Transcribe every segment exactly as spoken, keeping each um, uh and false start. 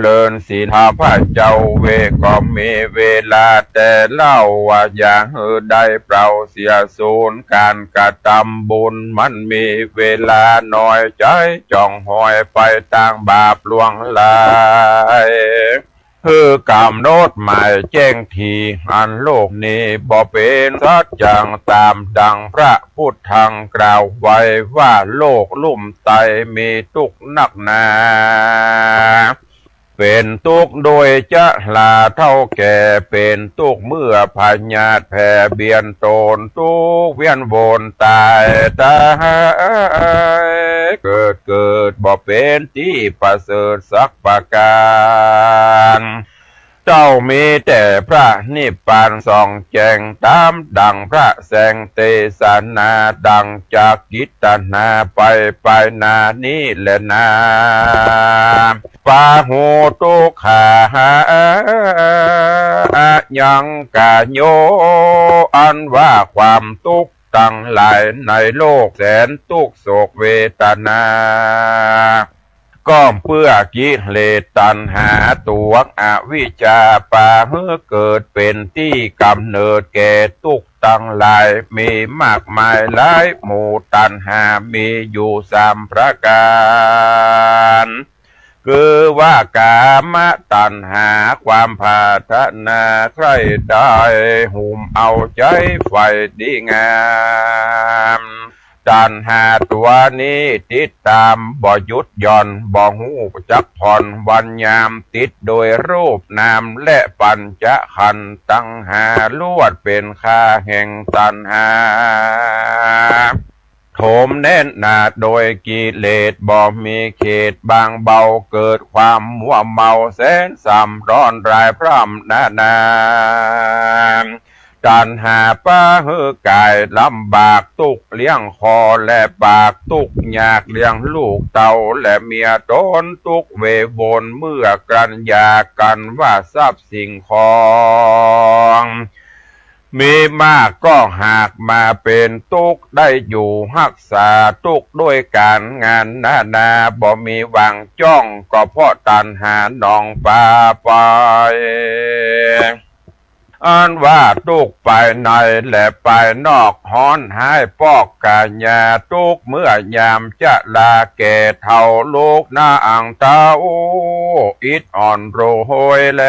เลินศีล ข้าพเจ้าเวกก็มีเวลาแต่เล่า ว่าอย่าหื้อได้เปล่าเสียสูญ ก๋านกระตำบุญมันมีเวลาน้อย ใจ๋จ้องหอยไปตางบาปล่วงหลาย หื้อกำหนดหมายแจ้งที อันโลกนี้บ่เป๋นสัจจัง ต๋ามดังพระพุทธังกล่าวไว้ว่า โลกลุ่มไตมีตุ๊กข์นักหนา เป๋นตุ๊กข์โดยชราเฒ่าแก่ เป๋นตุ๊กข์เมื่อพยาธิแผ่เบียดตน ตุ๊กข์เวียนวนต๋ายต๋าย เกิดเกิดบ่เป๋นตี้ประเสริฐสักประก๋าน เต้ามีแต่พระนิพพานส่องแจ้ง ต๋ามดังพระแสงเตสนา ดังจากกิตนาไป ไปหน้านี้แลนา ปาหุตุกขา ยังกะโย อันว่าความตุ๊กข์ตังหลายในโลก แสนตุ๊กข์โศกเวทนา ก็เปื้อกิเลสตัณหาตั๋วอวิชชา ปาหื้อเกิดเป๋นตี้ก๋ำเนิดแก่ตุ๊กข์ตังหลาย มีมากมายหลายหมู่ ตัณหามีอยู่สามประก๋าน คือว่ากามตัณหา ความปรารถนาใคร่ได้ หุ้มเอาใจ๋ใฝ่ดีงาม ตัณหาตั๋วนี้ติดต๋ามบ่หยุดหย่อน บ่ฮู้จักผ่อนวันยาม ติดโดยรูปนามและปัญจขันธ์ตังห้า ลวดเป๋นข้าแห่งตัณหา โถมแน่นหนาโดยกิเลสบ่มีเขตบางเบา เกิดความมัวเมาแสนซ้ำร้อนรายพร่ำนานา ตัณหาปาหื้อกายลำบาก ตุ๊กข์เลี้ยงคอและปาก ตุ๊กข์ยากเลี้ยงลูกเต้าและเมียต๋น ตุ๊กข์เววนเมื่อกลั้นหย่ากั๋นว่าทรัพย์สิ่งของ มีมากก็หากมาเป๋นตุ๊กข์ ได้อยู่ฮักษาตุ๊กข์ด้วยก๋านงานนานา บ่มีหวังจ้อง ก็เพราะตัณหาหนองปาไป อันว่าตุ๊กข์ภายในและภายนอก ฮ้อนฮ้ายปอกก๋ายา ตุ๊กข์เมื่อยามชราแก่เฒ่า ลูกนางเต้าอิดอ่อนโรยแร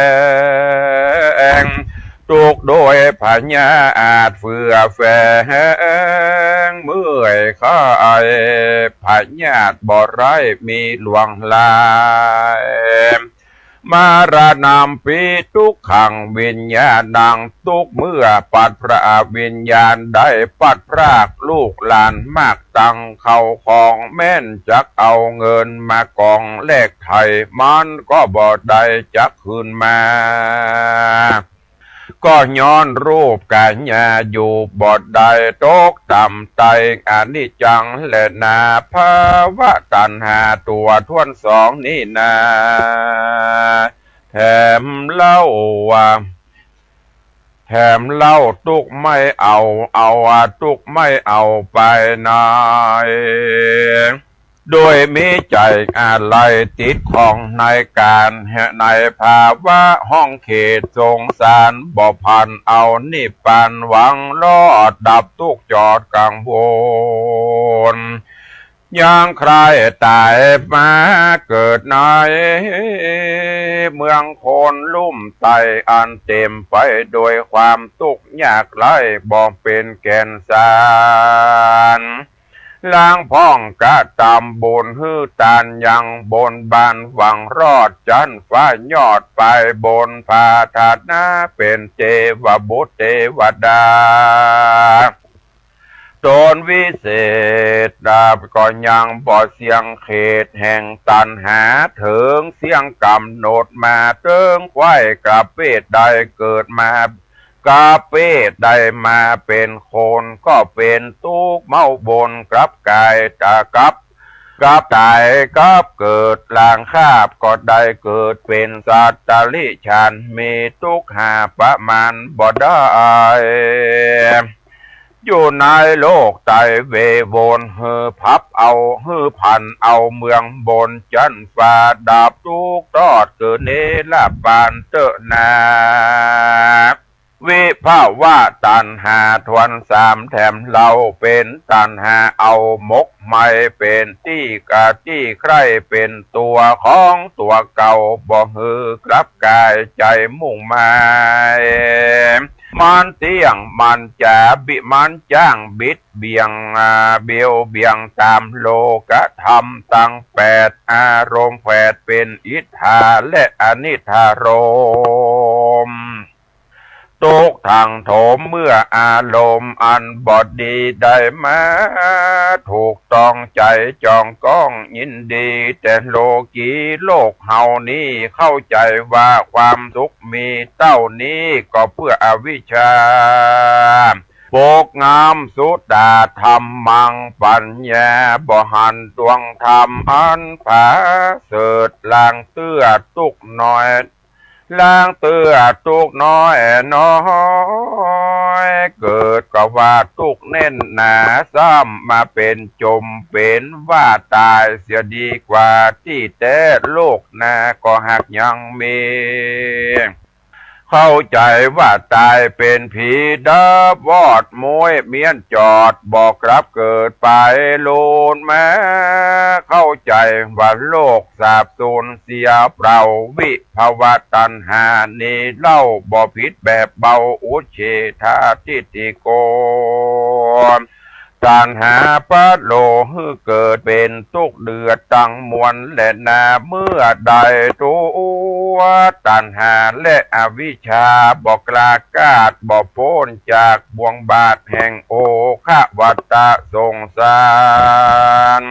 ง ตุ๊กข์โดยพยาธิเฟื่อแฝง เมื่อยไข้พยาธิบ่ร้ายมีหลวงหลาย มรณัมปิ ทุกขัง วิญญาณัง ตุ๊กข์เมื่อปัดพรากวิญญาณ ได้ปัดพรากลูกหลานมากตัง เข้าของแม้นจักเอาเงินมากองแลกไถ่ มันก็บ่ได้จักคืนมา ก็ย้อนรูปก๋ายาอยู่บ่ได้ ตกต่ำใต้อนิจจังแลนา ภวะตัณหาตั๋วถ้วนสองนี้นา แถมเล่าว่า แถมเล่าตุ๊กข์ไม่เอา เอาว่าตุ๊กข์ไม่เอาไปไหน โดยมีใจ๋อาลัยติดข้องในก๋าน ในภาวะห้องเขตสงสาร บ่ผันเอานิพพานหวังรอดดับตุ๊กข์จอดกังวล ยังใคร่ต๋ายมาเกิดในเมืองคนลุ่มไต้ อันเต็มไปโดยความตุ๊กข์ยากไร้ บ่เป๋นแก่นสาร ล้างพ่องกระตำบุญหื้อตานยังบนบานหวังรอดจั้นฟ้ายอดไป บนปรารถนาเป๋นเตวบุตรเตวดา ต๋นวิเศษดาบก็ยังบ่เสี้ยงเขตแห่งตัณหา เถิงเสี้ยงก๋ำหนดมาเถิงใคว่กระเปตได้เกิดมา กระเปตได้มาเป๋นคน ก็เป๋นตุ๊กข์เม้าบนกับก๋ายต๋ายกับ กับต๋ายกับเกิด หลังคาบก็ได้เกิดเป๋นสัตว์ติรัจฉาน มีตุ๊กข์หาประมาณบ่ได้ อยู่ในโลกไตเววน หื้อพับเอา หื้อผันเอาเมืองบนจั๊นฟ้า ดับทุกข์ตอดเกิดนิรปานเต๊อะนา วิภวะตัณหาทวนสามแถมเล่า เป๋นตัณหาเอาหมกไหม้ เป๋นตี้กาตี้ใคร่ เป๋นตั๋วของตั๋วเก่า บ่หื้อกลับกายใจ๋มุ่งหมาย มันเตี้ยง มันจ๋า บิ มันจ้าง บิดเบี่ยง อ่า เบียวเบี่ยงต๋ามโลกธรรมตังแปด อารมณ์แฝดเป๋นอิทธาและอนิทธารมณ์ ตุ๊กข์ทังโถมเมื่ออารมณ์อันบ่ดีได้มาถูกต้อง ใจ๋จ่องก้องยินดี แต่โลกีโลกเฮานี้เข้าใจ๋ว่าความสุขมีเต้านี้ ก็เปื้ออวิชชา ปกงำสุตาธรรมัง ปัญญาบ่หันตวงธรรมอันผาเสริฐ ล้างเตื้อตุ๊กข์น้อย ล้างเตื้อตุ๊กข์น้อยน้อย เกิดก็ว่าตุ๊กข์แน่นหนา ซ้ำมาเป๋นจมเป๋นว่าต๋ายเสียดีกว่า ตี้แต๊โลกหน้าก็หากยังมี เข้าใจ๋ว่าต๋ายเป๋นผีดับวอดม้วยเมี้ยนจอด บ่กลับเกิดไปลูนมา เข้าใจ๋ว่าโลกสาบสูญเสียเปล่า วิภวะตัณหานี้เล่า บ่ผิดแบบเบา อุจเฉทาทิฏฐิโก ตัณหาปะโลหื้อเกิดเป๋นตุ๊กข์เดือดตังมวลแลนา เมื่อใดตั๋วตัณหาและอวิชชาบ่กล้าก้าด บ่ป๊นจากบ่วงบาตรแห่งโอฆะวัฏฏะสงสาร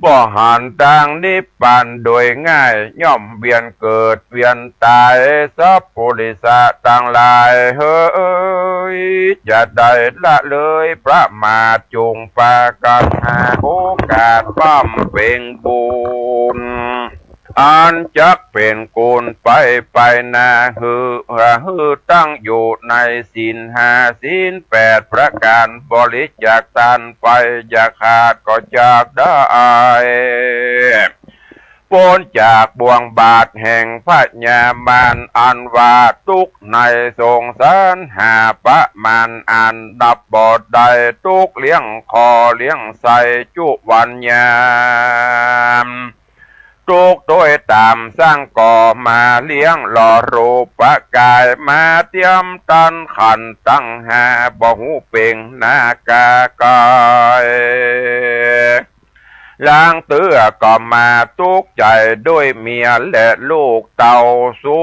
บ่หันตางนิพพานโดยง่าย ย่อมเวียนเกิดเวียนต๋าย สัพปุริสะตังหลายเหย จะได้ละเลยประมาท จุ่งปากั๋นหาโอกาสบำเพ็งบุญ อันจักเป๋นกุญไปไปนา หื้อ หื้อตั้งอยู่ในศีลห้าศีลแปดประก๋าน บริจาคตานไปอย่าขาดก็จักได้ ป๊นจากบ่วงบาตรแห่งพญามาร อันว่าตุ๊กข์ในสงสารหาประมาณอันนับบ่ได้ ตุ๊กข์เลี้ยงคอเลี้ยงไส้จุวันยาม ตุ๊กข์โตยต๋ามสังก่อมาเลี้ยงหล่อรูปกาย มาเตียมตันขันธ์ตังห้า บ่ฮู้เป่งหน้ากากาย ลางเตื้อก็มาตุ๊กข์ใจ๋โดยเมียและลูกเต้า สุ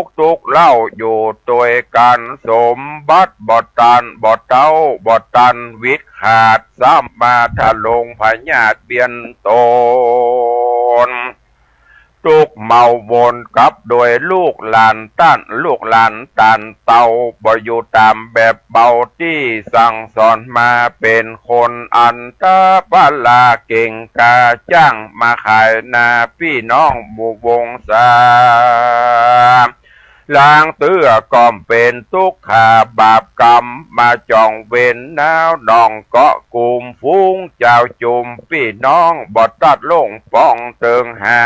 ขตุ๊กข์เล่าอยู่ตวยกั๋น สมบัติบ่ตัน บ่เต้า บ่ตันวิดขาด ซ้ำมาทะลงพยาธิเบียดต๋น ตุ๊กข์เมาวนกับโดยลูกหลานต้าน ลูกหลานต้านเต้า บ่อยู่ต๋ามแบบเบาตี้สั่งสอนมา เป๋นคนอันตะปะละเก่งกล้า จ้างมาขายหน้าปี้น้องหมู่วงศา ลางเตื้อก็เป๋นตุ๊กขาบาปกรรม มาจ่องเวรหนาวหนองเกาะกุม ฝูงจาวจุมปี้น้อง บ่ตัดลงป้องเติงหา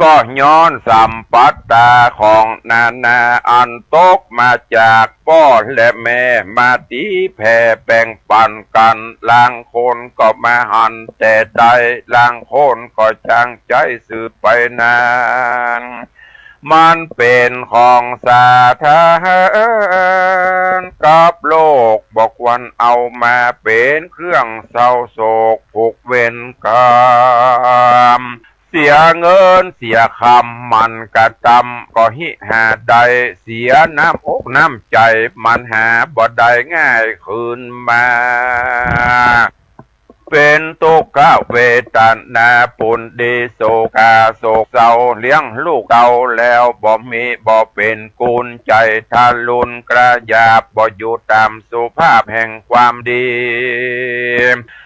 ก็ย้อนสัมปัตตาของนานา อันตกมาจากป้อและแม่ มาตี๋แผ่แบ่งปั๋นกั๋น ลางคนก็มาหันแต่ใด ลางคนก็จางใจ๊สืบไปนั้น มันเป๋นของสาธารณะกับโลก บ่ควรเอามาเป๋นเครื่องเศร้าโศก ผูกเวรกรรม เสียเงินเสียคำมันกระตำ ก็หิหาได้ เสียน้ำอกน้ำใจ๋ มันหาบ่ได้ง่ายคืนมา เป๋นตุ๊กขเวทนา ปูนดีโศกาโศกเศร้า เลี้ยงลูกเต้าแล้วบ่มี บ่เป๋นกุญ ใจ๋ทะลุนกระหยาบ บ่อยู่ต๋ามสุภาพแห่งความดี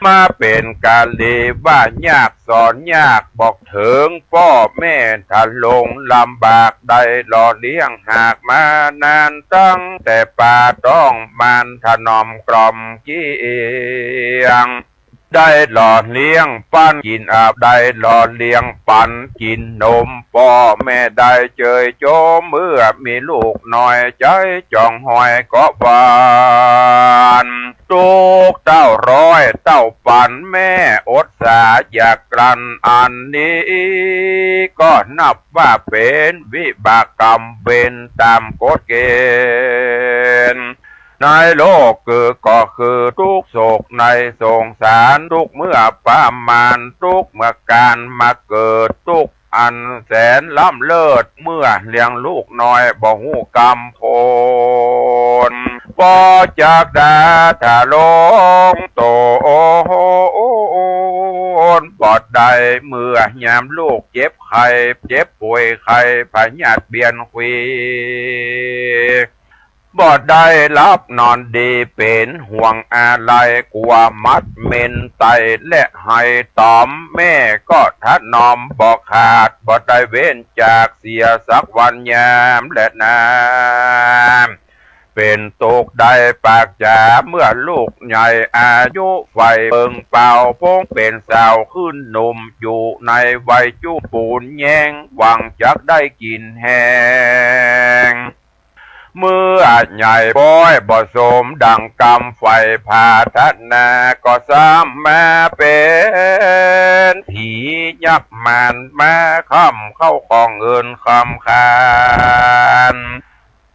มาเป๋นกาลีว่ายากสอนยาก บอกเถิงป้อแม่ทะลงลำบาก ได้หล่อเลี้ยงหากมานาน ตั้งแต่ปาต๊องมานถนอมกล่อมเกลี้ยง ได้หล่อเลี้ยงปั๋นกิ๋นอาบ ได้หล่อเลี้ยงปั๋นกิ๋นนม ป้อแม่ได้เจยโจม เมื่อมีลูกน้อยใจ๋จ้องหอยก็หวั่น ตุ๊กข์เต้าร้อยเต้าปั๋นแม่อดสาอยากกลั้น อันนี้ก็นับว่าเป๋นวิบากกรรมเวรต๋ามกฎเกณฑ์ ในโลกคือก็คือตุ๊กข์โศกในสงสาร ตุ๊กข์เมื่อประมาณ ตุ๊กข์เมื่อการมาเกิด ตุ๊กข์อันแสนล้ำเลิศ เมื่อเลี้ยงลูกน้อยบ่ฮู้กำโพน ปอจักดาถลงโตนบ่ได้ เมื่อยามลูกเจ็บไข้ เจ็บป่วยไข้ พยาธิเบียนควี บ่ได้หลับนอนดี เป๋นห่วงอาลัย กั๋วหมัดเม็นไตและไห้ต๋อม แม่ก็ถนอมบ่ขาด บ่ได้เว้นจากเสียสักวันยามแลนา เป๋นตุ๊กข์ได้ปากจ๋า เมื่อลูกใหญ่อายุใฝ่เปิงเปล่า ปงเป๋นสาวขึ้นหนุ่ม อยู่ในวัยจุปูนแย้ง หวังจักได้กิ๋นแฮง เมื่อใหญ่ป๊อยบ่สมดังกำใฝ่ผาถนา ก็ซ้ำมาเป๋นผียักษ์มารมาค้ำเข้าของเงินคำคาน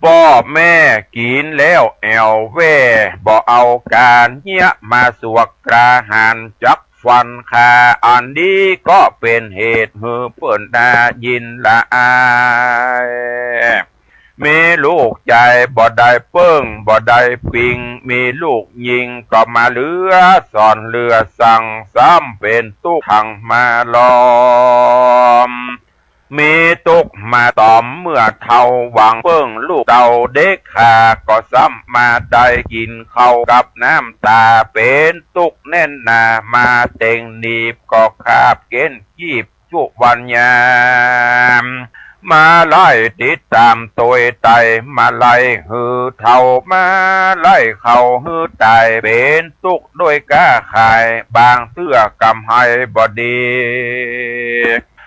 ป้อแม่กิ๋นแล้วแอ่วแว่ บ่เอาก๋านเยียะมาสวกกล้าหาญจักฟันฆ่า อันนี้ก็เป๋นเหตุหื้อเปิ้นนายินละอาย มีลูกจายบ่ได้เปิ้งบ่ได้ปิง มีลูกญิงก็มาเหลือสอนเหลือสั่ง ซ้ำเป๋นตุ๊กข์ขังมาล้อม มีตุ๊กข์มาต๋อมเมื่อเฒ่า หวังเปิ้งลูกเต้าเด็กขา ก็ซ้ำมาได้กิ๋นข้าวกับน้ำต๋า เป๋นตุ๊กข์แน่นหนามาเต็งหนีบ ก็คาบเก๊นกีบจุวันยาม มาไล่ติดต๋ามตวยไต มาไล่หื้อเฒ่า มาไล่เข้าหื้อต๋าย เป๋นตุ๊กข์ด้วยก๊าขาย บางเตื้อกำไห้บ่ดี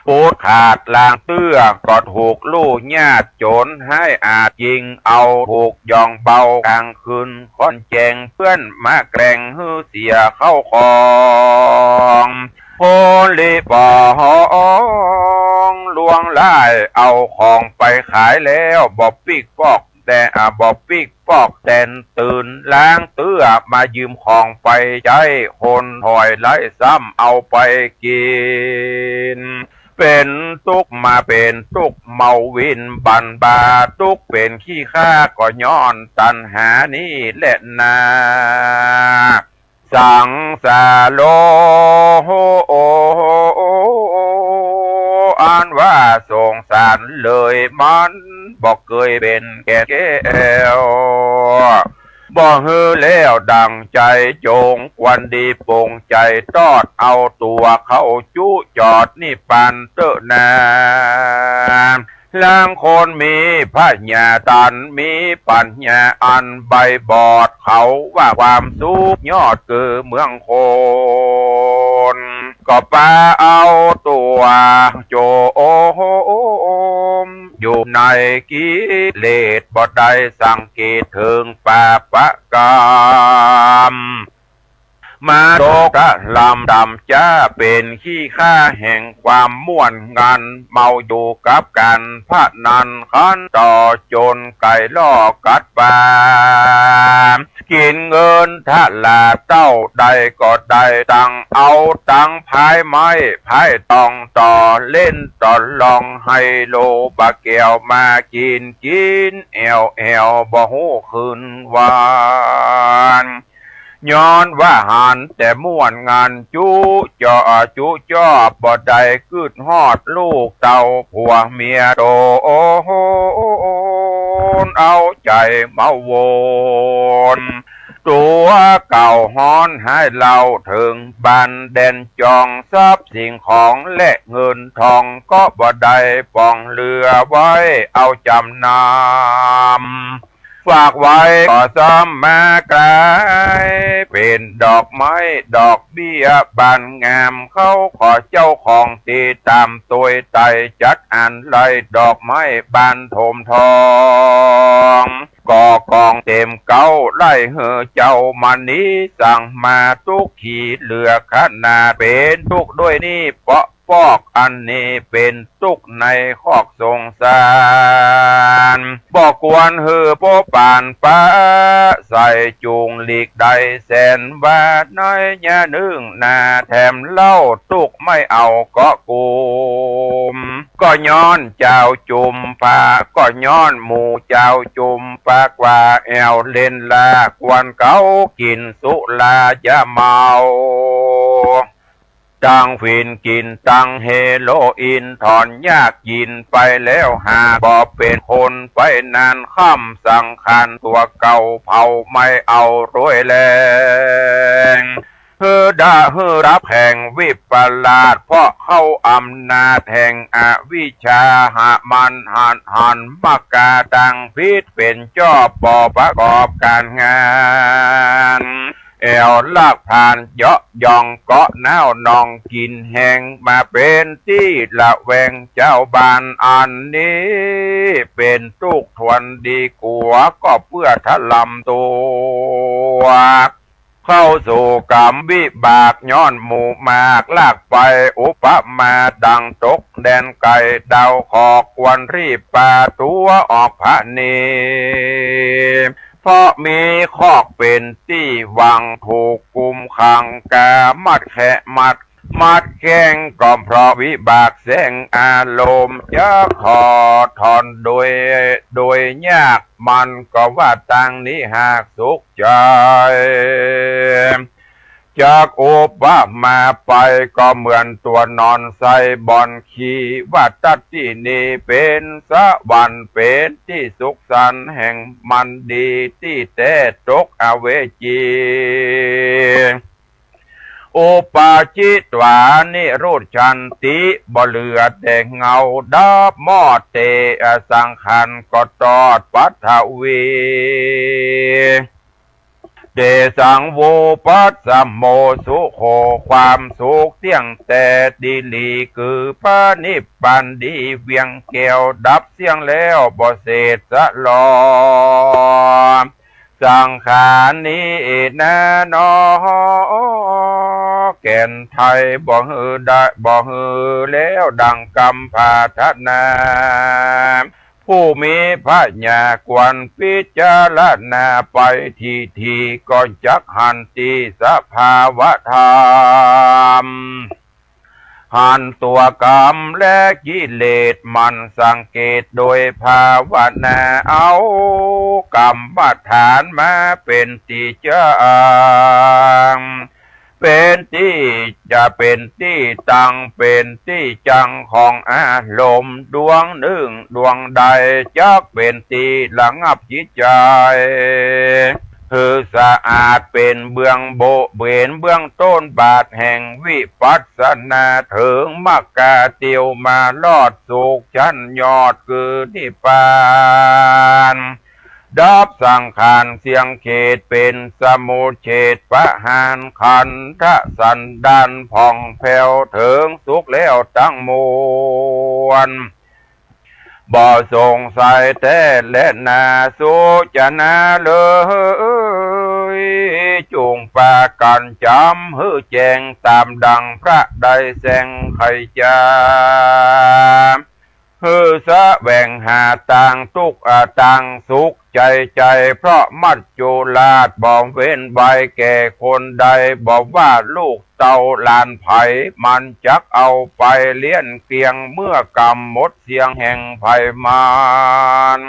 ปูดขาดลางเตื้อก็ถูกลู่ญาติโจ๋รฮ้ายอาจยิงเอา ถูกย่องเบากลางคืนค่อนแจ้ง เปื้อนมาแกล้งหื้อเสียเข้าของ โพลิปองล่วงล้ายเอาของไปขายแล้ว บ่ปิ๊กปอก แต่ อ่า บ่ปิ๊กปอกแตนตื่น ลางเตื้อมายืมของไปใจ๊ คนถอยไล่ซ้ำเอาไปกิ๋น เป๋นตุ๊กข์มาเป๋นตุ๊กข์เมาวินบันบา ตุ๊กข์เป๋นขี้ข้าก็ย้อนตัณหานี้แลนา สังสาโร อันว่าสงสารเลยมันบ่เกยเป๋นแก่นแก้ว บ่หื้อแล้วดั่งใจ๋จง ควรดีปงใจ๋ตอดเอาตั๋วเข้าจุจอดนิพพานเต๊อะนา ลางคนมีผญาต๋า มีปั๋ญญาอันใบบอด เขาว่าความสุขยอดคือเมืองคน ก็ปาเอาตั๋วโจม อยู่ในกิเลส บ่ได้สังเกตเถิงปาปะกรรม มาตกกะลำต่ำจ๊า เป๋นขี้ข้าแห่งความม่วนงัน เมาอยู่กับก๋านพนันขันต่อ จ๋นไก่ล่อกัดปลา กิ๋นเงินทะลาเต้าใดก็ได้ตังค์ เอาตังค์พายไม้พายตองต่อ เล่นต่อลองไฮโลปาแก้วมากิ๋น กิ๋นแอ่วแอ่วบ่ฮู้คืนวัน ย้อนว่าหันแต่ม่วนงานจุจอจุจ้อ บ่ได้กึ๊ดฮอดลูกเต้าผัวเมียต๋น เอาใจ๋มาวน ตั๋วเก่าฮ้อนฮ้ายเล่าเถิงบ้านแดนจอง ทรัพย์สิ่งของและเงินทองก็บ่ได้ป๋องเหลือไว้เอาจ๋ำนำ ฝากไว้ก็ซ้ำมากลายเป๋นดอกไม้ดอกเบี้ยบานงาม เขาขอเจ้าของตี้ต๋ามตวยไต่จัดอันไล่ดอกไม้บานโถมทอง ก่อกองเต๋มเก๊าไล่หื้อเจ้ามณี สั่งมาตุ๊กขีเหลือขนาด เป๋นตุ๊กด้วยนี่เปาะ ปอกอันนี้เป๋นตุ๊กในคอกสงสาร บ่ควรหื้อโป๊ปานปะใส จุ่งหลีกได้แสนว่าน้อยยะนึ่งนา แถมเล่าตุ๊กไม่เอาก็กุม ก็ย้อนจาวจุมพะ ก็ย้อนหมู่จาวจุมพะ กว่าแอ่วเล่นลา กวนเก๊ากิ๋นสุราจะเมา ตังฝิ่นกิ๋นตังเฮโรอีน ถอนยากกิ๋นไปแล้วหาก บ่เป๋นคนไปนานค่ำ สังขารตั๋วเก่าเผาไม่เอาด้วยแล หื้อดะหื้อดับแห่งวิปลาส เพราะเข้าอำนาจแห่งอวิชชา หามันหันหันมากาตังผิดเป๋นจอบ บ่ประกอบก๋านงาน แอ่วลากผานเยาะย่องเกาะน้าวนองกิ๋นแฮง มาเป๋นตี้ระแวงจาวบ้าน อันนี้เป๋นตุ๊กทวนดีกั๋ว ก็เปื้อทะลำตั๋ว เข้าสู่ก๋รรมวิบาก ย้อนหมู่มากลากไป อุปมาดังตกแดนไก๋ ดาวขอกควรรีบปาตั๋วออกผะเน เพราะมีคอกเป๋นตี้หวัง ถูกกุมขังกามัดแคะมัด มัดแข้งก็เพราะวิบากแสงอารมณ์ จักถอดถอนโดย โดยยาก มันก็ว่าตังนี้หากสุขใจ๋ จักอุปมาไปก็เหมือนตั๋วนอนใส่บ่อนขี้ ว่าตั๊ดตี้นี้เป๋นสวรรค์ เป๋นตี้สุขสันต์แห่งมันดี ตี้แต๊ตกอเวจี อุปาจิตวานิรุชชันติ บ่เหลือแต่เงาดับมอดเต อสังขารก็ตอดปัทวี เตสัง วุปัสสโม สุโข ความสุขเตี้ยงแต๊ดีหลี คือพระนิพพานดีเวียงแก้ว ดับเสี้ยงแล้วบ่เศษสะหลอ สังขารนี้นาหนอ แก่นไท้บ่หื้อได้ บ่หื้อแล้วดังกำปรารถนา ผู้มีปัญญาควรพิจารณาไปทีที ก็จักหันตี้สภาวะธรรม หันตั๋วก๋รรมและกิเลส หมั่นสังเกตโดยภาวนา เอากรรมฐานมาเป๋นตี้จั้ง เป๋นตี้จะเป๋นตี้ตั้ง เป๋นตี้จั้งของอารมณ์ดวงนึ่งดวงใด จักเป๋นตี้ระงับจิตใจ๋ หื้อสะอาดเป๋นเบื้องโบะ เป๋นเบื้องต้นบาทแห่งวิปัสสนา เถิงมรรคาเตียวมารอดสุขชั้นยอดคือนิพพาน ดับสังขารเสี้ยงเขตเป๋นสมุจเฉทประหารขันธสันดานผ่องแผ้วเถิงสุขแล้วตังมวล บ่สงสัยแต๊แลนา สุจนาเลย จุ่งปากั๋นจ๋ำหื้อแจ้งต๋ามดั่งพระได้แสดงไขจ๋า หื้อแสวงหาตังสุข อ่า ตังสุขใจ๋ใจ๋ เพราะมัจจุราชบ่เว้นไว้แก่คนใด บ่ว่าลูกเต้าหลานใผ มันจักเอาไปเลี้ยงเตี้ยง เมื่อกำหมดเสี้ยงแห่งไผมัน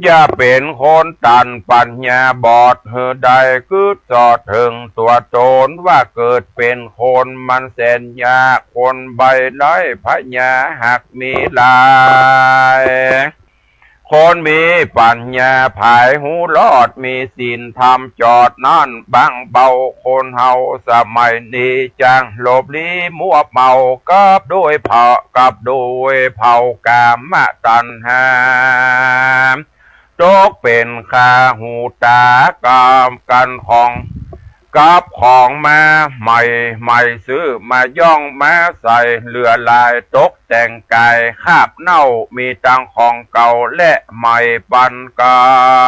อย่าเป๋นคนตันปั๋ญญาบอด หื้อได้กึ๊ดสอดเถิงตั๋วต๋น ว่าเกิดเป๋นคนมันแสนยาก คนใบ้ไร้ปั๋ญญาหากมีหลาย คนมีปั๋ญญาผายฮู้รอด มีศีลธรรมจอดนั้นบางเบา คนเฮาสมัยนี้จั้งหลบลี้มัวเมา กับด้วยเผา กับด้วยเผากามตัณหา ตกเป๋นข้าหูตากับกั๋นของ กับของมาใหม่ใหม่ ซื้อมาย่องมาใส่ เหลือหลายตกแต่งก๋ายคาบเน่า มีตังของเก่าและใหม่ปันกั๋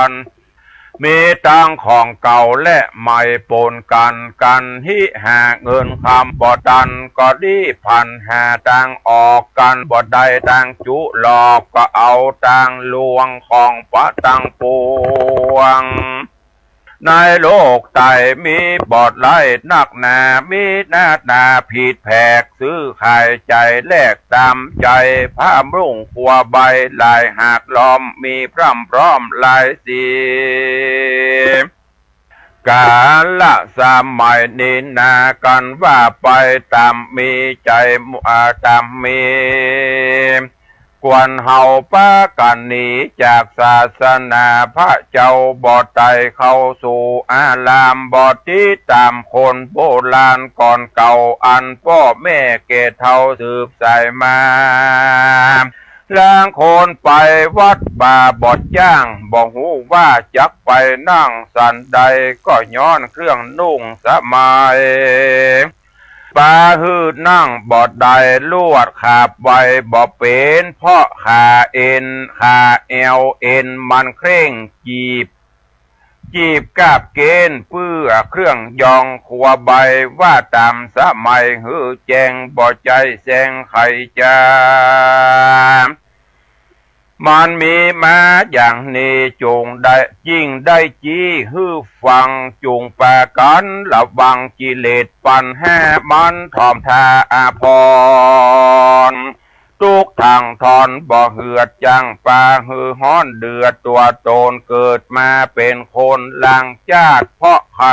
น มีตังของเก่าและใหม่ป๋นกั๋น กั๋นฮิหาเงินคำบ่ตัน ก็รีบพลันหาตางออก กั๋นบ่ได้ตางจุหลอก ก็เอาตางลวงของปะตังปวง ในโลกไตมีบ่หลายนักหนา มีหน้าต๋าผิดแผก ซื้อขายจ่ายแลกต๋ามใจ๋ ผ้านุ่งครัวใบ้หลายหากล้อม มีพร่ำพร้อมหลายสี ก๋าละสมัยนี้นา กั๋นว่าไปต๋ามมีใจ๋ อ่า ต๋ามมี ควรเฮาปากั๋นหนีจากศาสนาพระเจ้า บ่ไต่เข้าสู่อาราม บ่ติดต๋ามคนโบราณก่อนเก่า อันป้อแม่แก่เฒ่าสืบสายมา ลางคนไปวัดบ่าบ่จ้าง บ่ฮู้ว่าจักไปนั่งสันใด ก็ย้อนเครื่องนุ่งสมัย ปาหื้อนั่งบ่ได้ลวดขาบไวบ่เป๋น เพราะขาเอ็น ขาแอวเอ็นมันเคร่ง จีบ จีบกาบเก๋ณฑ์เปื้อเครื่องยอง ครัวใบ้ว่าต๋ามสมัย หื้อแจ้งบ่ใจ้แซงใครจา มันมีมาอย่างนี้ จุ่งได้ จิ่งได้จี้หื้อฟัง จุ่งปากั๋นระวัง กิเลสปัญหามันถ่อมท่าอาภรณ์ ตุ๊กข์ตังทอนบ่เหือด จั้งปาหื้อฮ้อนเดือดตั๋วต๋น เกิดมาเป๋นคนหลังจาติ เพราะขะ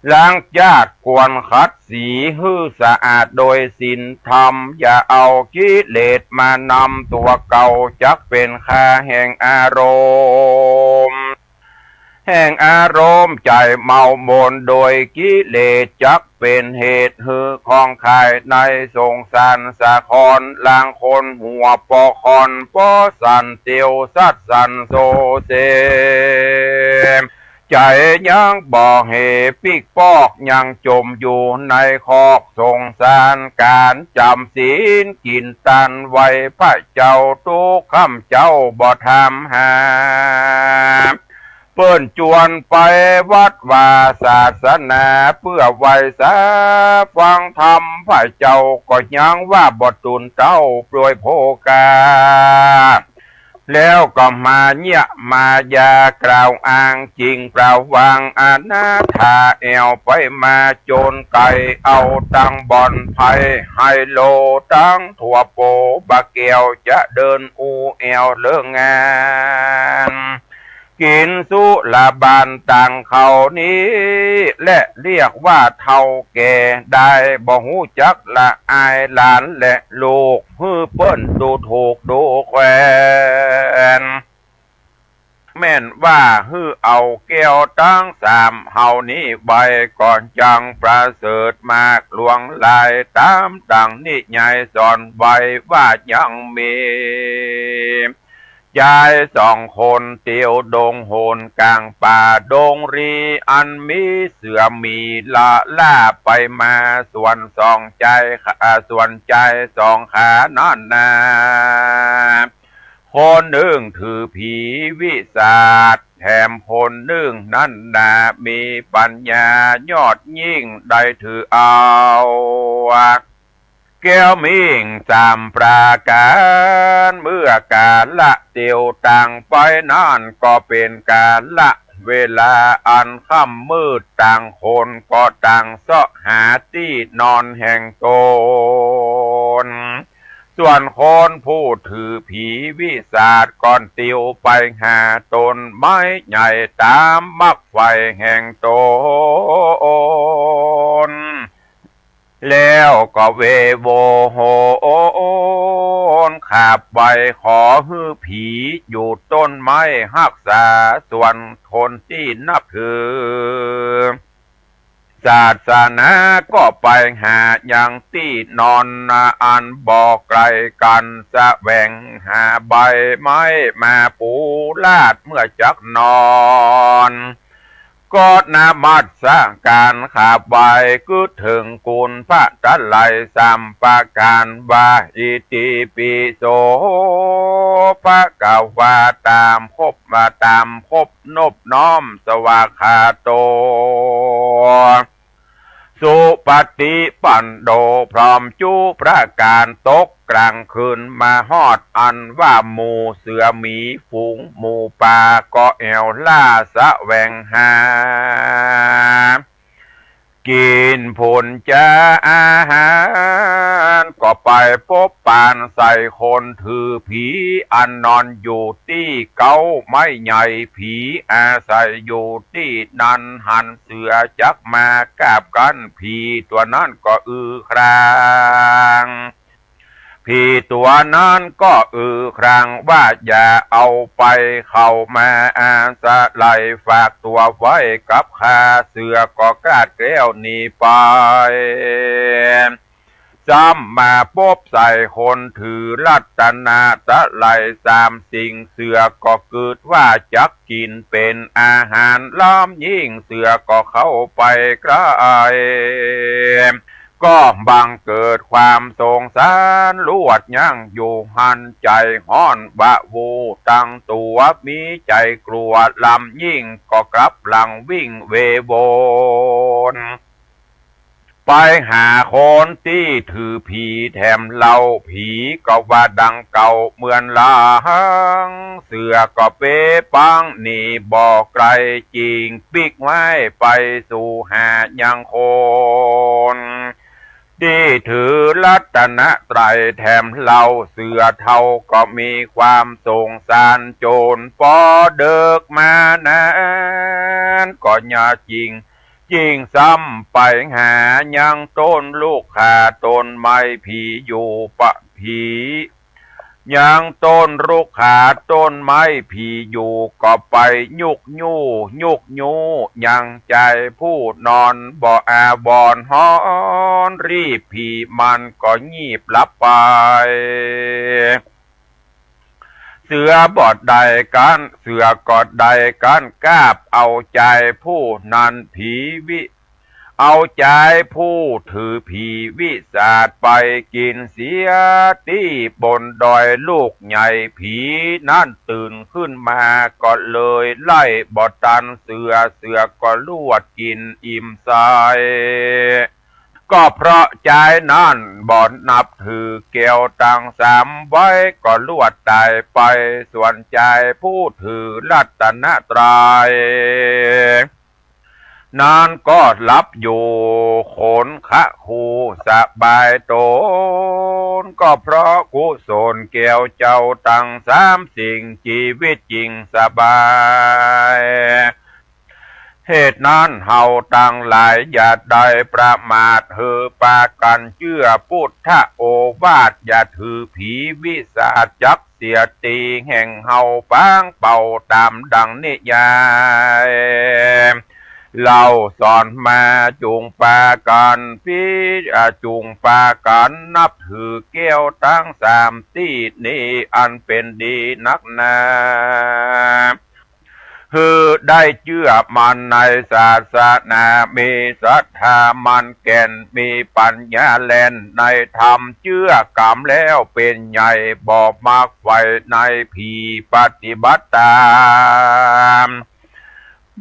หลังจาติควรขัดสีหื้อสะอาดโดยศีลธรรม อย่าเอากิเลสมานำตั๋วเก่า จักเป๋นข้าแห่งอารมณ์ แห่งอารมณ์ใจ๋เมามนโดยกิเลส จักเป๋นเหตุหื้อของขายในสงสารสาคร ลางคนหัวปอคอนปอสั่นเตียวสัดสั่นโซเซ ใจ๋ยังบ่เหปิ๊กปอก ยังจ่มอยู่ในคอกสงสาร ก๋านจ๋ำศีลกิ๋นตันไหว้พระเจ้า ตุ๊กค่ำเจ๊าบ่ถามหา เปิ้นจวนไปวัดวาศาสนา เปื้อไหว้สาฟังธรรม พระเจ้าก็ยังว่าบ่ตูนเต้าโปรยโภคา แล้วก็มาเยียะมายากล่าวอ้างจิ่งเปล่าหวัง อนาถาแอ่วไปมาโจรไก๋ เอาตังบ่อนไพ่ไฮโลตังตั๋วโปบ่าแก้ว จะเดินอู้แอ่วเลิกงาน กิ๋นสุราบานตังเขานี้แหละ เรียกว่าเฒ่าแก่ได้ บ่ฮู้จักละอายหลานและลูก หื้อเปิ้นดูถูกดูแควน แม่นว่าหื้อเอาแก้วตังสามเหล่านี้ไว้ ก็ยังประเสริฐมากหลวงหลาย ต๋ามดังนิยายสอนไว้ว่ายังมี จายสองคนเตียวดงหนก๋างป่าดงรี อันมีเสือหมีละล่าไปมา ส่วนสองจาย อ่า ส่วนจายสองขานั้นนา คนนึ่งถือผีวิสาท แถมคนนึ่งนั้นนามีปัญญายอดยิ่ง ได้ถือเอา แก้วมิ่งสามประก๋าน เมื่อกาละเตียวตังไปนั้น ก็เป๋นกาละเวลาอันค่ำมืด ต่างคนก็ต่างเซาะหาตี้นอนแห่งต๋น ส่วนคนผู้ถือผีวิสาทก็ติวไปหาต้นไม้ใหญ่ต๋ามมักใฝ่แห่งต๋น แล้วก็เวโวโหนขับไปขอหื้อผีอยู่ต้นไม้ฮักษา ส่วนคนตี้นับถือศาสนาก็ไปหายังตี้นอนนาอันบ่ไกลกั๋น แสวงหาใบไม้มาปูลาดเมื่อจักนอน ก็นมัสก๋านขับไหว้กึ๊ดเถิงคุณพระตะไลยสามประก๋านว่า อิติปิโสภะคะวา ต๋ามครบมาต๋ามครบนบน้อมสวากขาโต สุปฏิปันโน พร้อมจุประก๋าน ตกก๋างคืนมาฮอดอันว่าหมู่เสือหมีฝูงหมูป่าก็แอ่วล่าแสวงหากิ๋นผลจาอาหาร ก็ไปปบปานใส่คนถือผีอันนอนอยู่ตี้เก๊าไม้ใหญ่ ผีอาศัยอยู่ตี้นั้น หันเสือจักมากาบกั้น ผีตั๋วนั้นก็อือคราง ผีตั๋วนั้นก็อือครางว่า อย่าเอาไป เข้ามาอาศัยฝากตั๋วไว้กับข้า เสือก็กราดแกล้วหนีไป ซ้ำมาปบใส่คนถือรัตนตะไลยสามสิ่ง เสือก็กึ๊ดว่าจักกิ๋นเป๋นอาหาร ล้ำยิ่งเสือก็เข้าไปใก้ ก็บังเกิดความสงสารลวดยั้งอยู่หั้น ใจ๋ฮ้อนวาบตั้งตั๋ว มีใจ๋กลัวล้ำยิ่ง ก็กลับหลังวิ่งเวโวน ไปหาคนตี้ถือผีแถมเล่า ผีก็ว่าดังเก่าเหมือนหลัง เสือก็เป๋ปังหนีบ่ไกล จิ่งปิ๊กไว้ไปสู่หายังคนตี้ถือรัตนตรัยแถมเล่า เสือเฒ่าก็มีความสงสาร โจรปอเดิกมานั้น ก็อย่าจิ่ง จิ่งซ้ำไปหายังต้นลุกขาต้นไม้ผีอยู่ปะผี ยังต้นลุกขาต้นไม้ผีอยู่ ก็ไปยุกยู้ ยุกยู้ ยังจายผู้นอนบ่อาวรณ์ฮ้อน รีบผีมันก็งีบหลับไป เสือบ่ได้กั๋น เสือก็ได้กั๋นกาบเอาจายผู้นั้น ผีวิ เอาจายผู้ถือผีวิสาทไปกิ๋นเสียตี้บนดอยลูกใหญ่ ผีนั้นตื่นขึ้นมาก็เลยไล่บ่ตันเสือ เสือก็ลวดกิ๋นอิ่มใส ก็เพราะจายนั้นบ่นับถือแก้วตังสามไว้ ก็ลวดต๋ายไป ส่วนจายผู้ถือรัตนตรัยนั้นก็หลับอยู่ขนคะคูสบายต๋น ก็เพราะกุศลแก้วเจ้าตังสามสิ่ง จีวิตจิ่งสบาย เหตุนั้นเฮาตังหลายอย่าได้ประมาท หื้อปากั๋นเจื้อปุทธโอวาท อย่าถือผีวิสาทจักเสียตี้ แห่งเฮาปางเป่าต๋ามดังนิยายเล่าสอนมา จุ่งปากั๋นพิ อ่า จุ่งปากั๋นนับถือแก้วตังสามตี้นี้ อันเป๋นดีนักหนา หื้อได้เจื้อมั่นในศาสนา มีศรัทธามั่นแก่น มีปัญญาแล่นในธรรม เจื้อก๋ำแล้วเป๋นใหญ่ บ่มักใฝ่ในผี ปฏิบัติต๋าม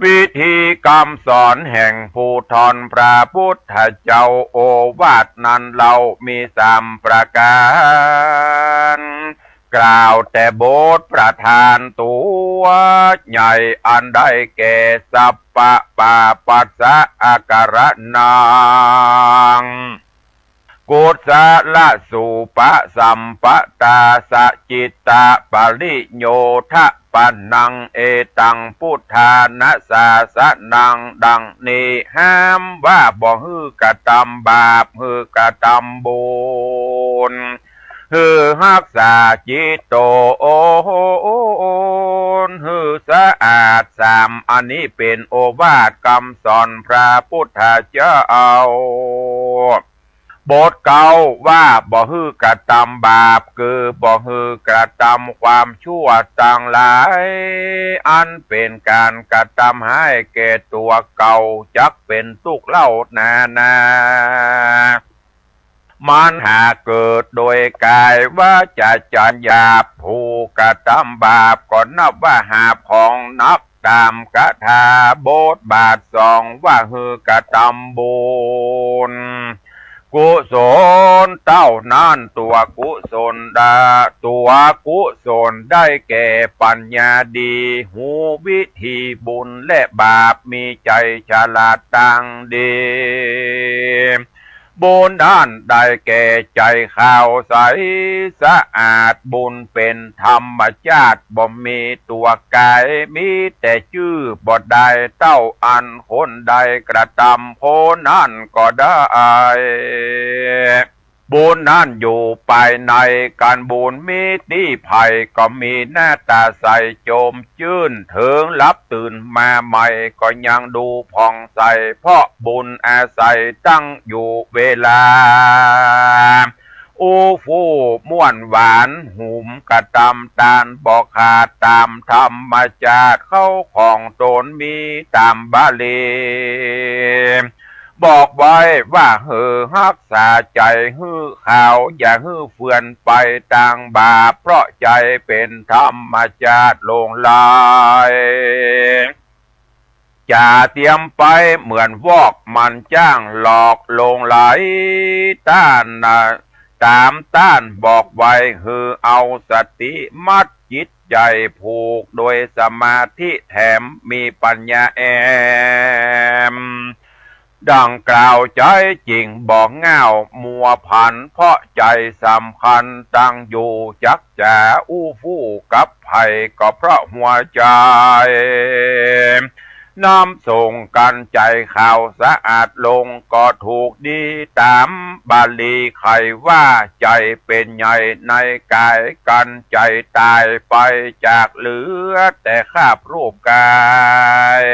วิธีกำสอนแห่งผู้ท่อนพระปุทธเจ้า โอวาทนั้นเล่ามีสามประก๋าน กล่าวแต่บทประธานตั๋วใหญ่ อันได้แก่ สัพพะปาปัสสะอาการะนัง กุ กุศลสูปสัมปตา สจิตตปริโยทปนัง เอตังพุทธานะสาสนัง ดังนี้ ห้ามว่าบ่หื้อกระตำบาป หื้อกระตำบุญ หื้อฮักษาจิตต๋น หื้อสะอาดสาม อันนี้เป๋นโอวาทกำสอนพระพุทธเจ้า บทเก๊าว่าบ่หื้อกระตำบาป คือบ่หื้อกระตำความชั่วตังหลาย อันเป๋นก๋านกระตำฮ้ายแก่ตั๋วเก่า จักเป๋นตุ๊กข์เล่านานา มันหากเกิดโดยก๋ายวาจาจ๋ารย์หยาบ ผู้กระตำบาปก็นับว่าหาบของหนัก ต๋ามกถาบทบาทสองว่าหื้อกระตำบุญ กุศลเต้านั้น ตั๋วกุศลดา ตั๋วกุศลได้แก่ปัญญาดี ฮู้วิธีบุญและบาป มีใจ๋ฉลาดตังดี บุญนั้นได้แก่ใจ๋ขาวใสสะอาด บุญเป๋นธรรมจาตุ บ่มีตั๋วก๋าย มีแต่จื้อ บ่ได้เต้าอันคนใดกระตำ คนนั้นก็ได้ บุญนั้นอยู่ภายใน กั๋นบุญมีตี้ใผก็มีหน้าต๋าใสโจมจื้น เถิงหลับตื่นมาใหม่ก็ยังดูผ่องใส เพราะบุญอาศัยตั้งอยู่เวลา อู้ฟู่ม่วนหวาน หุมกระตำตานบ่ขาด ต๋ามธรรมจาตุ เข้าของต๋นมีต๋ามบาลี บอกไว้ว่าหื้อฮักษาใจ๋หื้อขาว อย่าหื้อเฟือนไปตางบาป เพราะใจ๋เป๋นธรรมจาตุหลงไหล จ๋าเตียมไปเหมือนวอก มันจ้างหลอกหลงไหล ต้านนะ ต๋ามต้านบอกไว้ หื้อเอาสติมัดจิตใจ๋ ผูกโดยสมาธิแถม มีปัญญาแอม ดังกล่าวใจ๊จิ่งบ่ง่าว มัวผันเพราะใจ๋สำคัญ ตั้งอยู่จักจ๋าอู้ฟู่กับใผ ก็เพราะหัวใจ๋ นำส่งกั๋นใจ๋ขาวสะอาดลง ก็ถูกดีต๋ามบาลีไขว่า ใจ๋เป๋นใหญ่ในก๋าย กั๋นใจ๋ต๋ายไปจากเหลือแต่คราบรูปก๋าย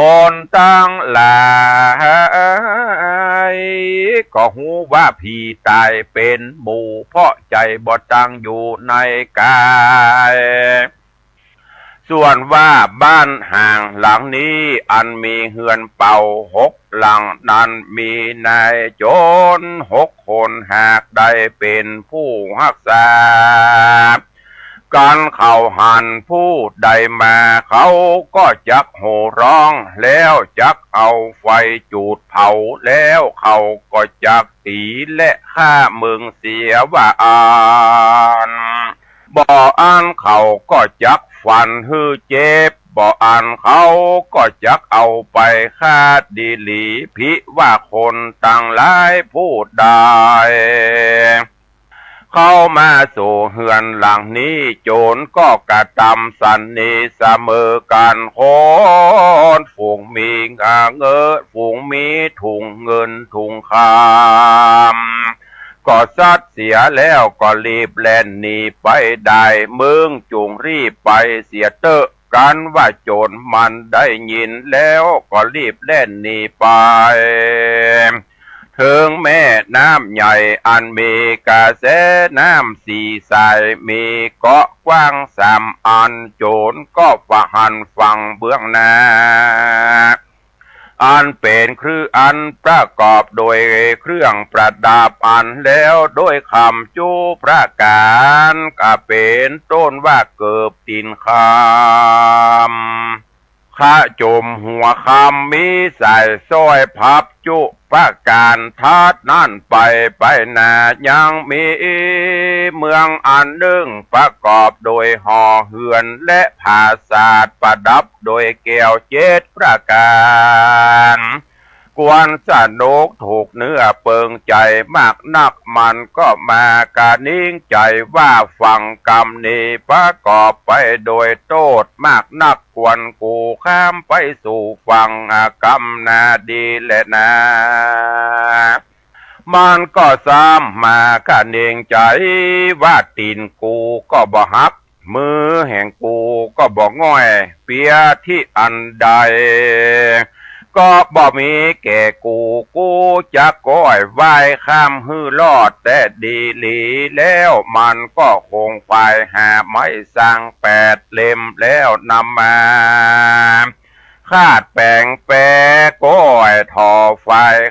คนตังหลายก็ฮู้ว่าผีต๋ายเป๋นหมู่ เพราะใจ๋บ่ตั้งอยู่ในก๋าย ส่วนว่าบ้านห่างหลังนี้ อันมีเฮือนเป่าหกหลังนั้น มีนายโจ๋รหกคน หากได้เป๋นผู้ฮักษา กั๋นเขาหันผู้ใดมา เขาก็จักโห่ฮ้อง แล้วจักเอาไฟจูดเผา แล้วเขาก็จักตี๋และฆ่าเมิงเสียว่าอั้น บ่อั้นเขาก็จักฟันหื้อเจ็บ บ่อั้นเขาก็จักเอาไปฆ่าดีหลี ผิว่าคนตังหลายผู้ใดเข้ามาสู่เฮือนหลังนี้ โจ๋รก็กระตำสันนิเสมอกั๋น คนฝูงมีเงิน ฝูงมีถุงเงินถุงคำ ก็ซัดเสียแล้วก็รีบแล่นหนีไปได้ มึงจุ่งรีบไปเสียเต๊อะ กั๋นว่าโจ๋รมันได้ยินแล้วก็รีบแล่นหนีไป เถิงแม่น้ำใหญ่อันมีกระแสน้ำสี่สาย มีเกาะกว้างสามอัน โจ๋รก็ผ่าหันฝั่งเบื้องหน้า อันเป๋นเครื่อง อันประกอบโดยเครื่องประดับอันแล้วโดยคำจุประก๋าน ก็เป๋นต้นว่าเกิบตี๋นคำ ขะจมหัวคำ มีสายสร้อยพับจุประก๋าน ถัดนั้นไป ไปหน้ายังมีเมืองอันนึ่ง ประกอบโดยหอเฮือนและผาสาท ประดับโดยแก้วเจ็ดประก๋าน ควรสนุกถูกเนื้อเปิงใจ๋มากนัก มันก็มากระหนิงใจ๋ว่าฟังกำนี้ประกอบไปโดยโต้ษมากนัก ควรกู๋ข้ามไปสู่ฝั่ง อ่า กำนาดีแลนา มันก็ซ้ำมากระหนิงใจ๋ว่าตี๋นกูก็บ่หัก มือแห่งกูก็บ่ง่อย เปียตี้อันใด ก็บ่มีแก่กู กูจักก้อยว่ายข้ามหื้อรอดแต๊ดีหลี แล้วมันก็คงไปหาไม้สังแปดเล่ม แล้วนำมา คาดแป๋งแปก้อยถ่อไฟ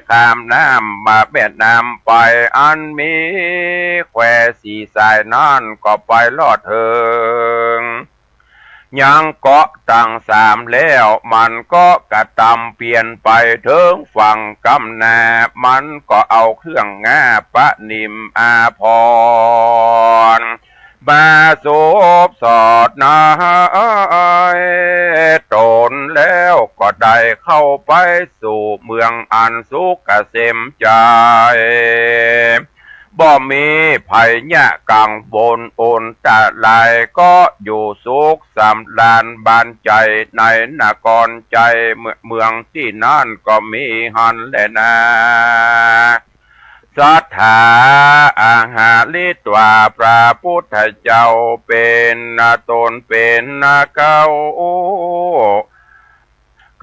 ข้ามน้ำมาแม่น้ำไป อันมีแควสีสายนั้นก็ไปรอดเถิง ยังเกาะตังสามแล้ว มันก็กระตำเปียนไปเถิงฝั่งกำนา มันก็เอาเครื่องงาประนิมอาภรณ์ มาสวมสอดนาต๋น แล้วก็ได้เข้าไปสู่เมืองอันสุขเกษมใจ๋ บ่มีภัยยะกังวลอันตราย ก็อยู่สุขสำราญบานใจ๋ในนครใจ๋ เมืองตี้นั้นก็มีหั้นแลนา สัตถา อาหาริตวา พระพุทธเจ้าเป๋นต๋นเป๋นเก๊า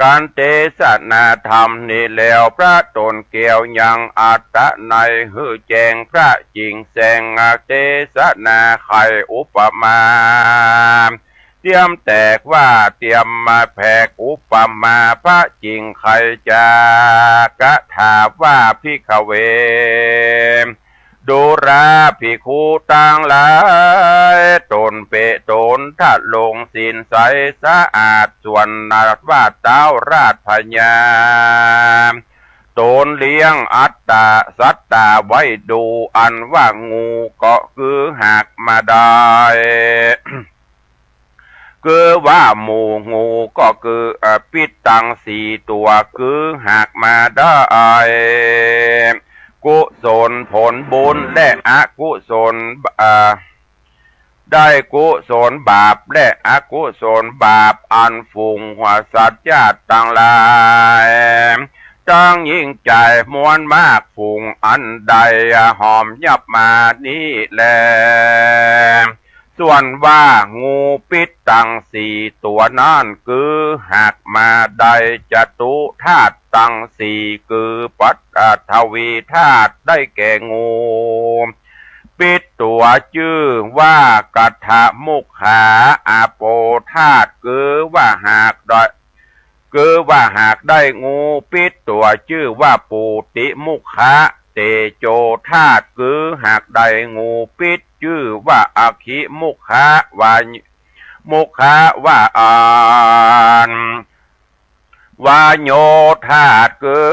กั๋นเตสนาธรรมนี้แล้ว พระต๋นแก้วยังอัตตะนัยหื้อแจ้งพระจิ๋งแสง เตสนาไขอุปมา เตียมแตกว่าเตียมมาแผกอุปมาพระจิ๋งไขจา กะถาว่า ภิกขเว ดูราภิกขุตังหลาย ต๋นเป๋นต๋นทะลงศีลใสสะอาด ส่วนว่าต้าวราชพญา ต๋นเลี้ยงอัตตาสัตตาไว้ดู อันว่างูก็คือหากมาได้ คือว่าหมู่งูก็คือ เอ่อ ปิ๊ดตังสี่ตั๋วคือหากมาได้ กุศลผลบุญและอกุศล เอ่อ ได้กุศลบาปและอกุศลบาป อันฝูงหัวสัตว์จัดตังหลาย ตังหญิงจายมวลมากฝูงอันใดหอมยับมานี้แล ส่วนว่างูปิ๊ดตังสี่ตั๋วนั้น คือหากมาได้จตุธาตุตังสี่ คือปัทวีธาตุ ได้แก่งูปิ๊ดตั๋วจื้อว่ากัทมุขขา อาโปธาตุ คือว่าหากได้ คือว่าหากได้งูปิ๊ดตั๋วจื้อว่าปูติมุขขา เตโจธาตุ คือหากได้งูปิ๊ดจื้อว่าอคิมุขขาวา มุขขาวาอัน วาโยธาตุ คือ